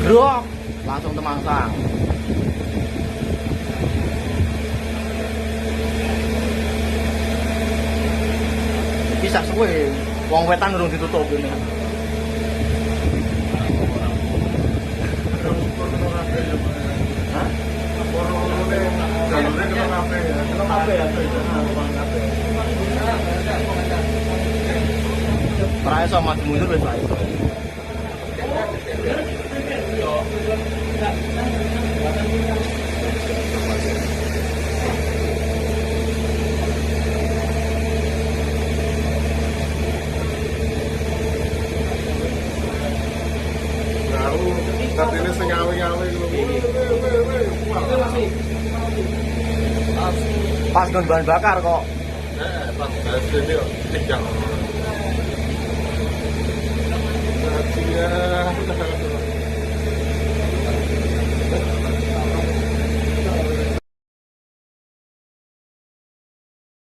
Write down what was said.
Drop, langsung temangsang. Bisa suwe, wong wetan urung ditutup ini. Hah? Jalurnya kena kabeh ya. Kena kabeh ya. Ora iso maju mundur wis ora iso. Baru katene sing ngawe-ngawe lho. Pas nggon bahan bakar kok. Pas bahas ini kok tinggal. Bajingan.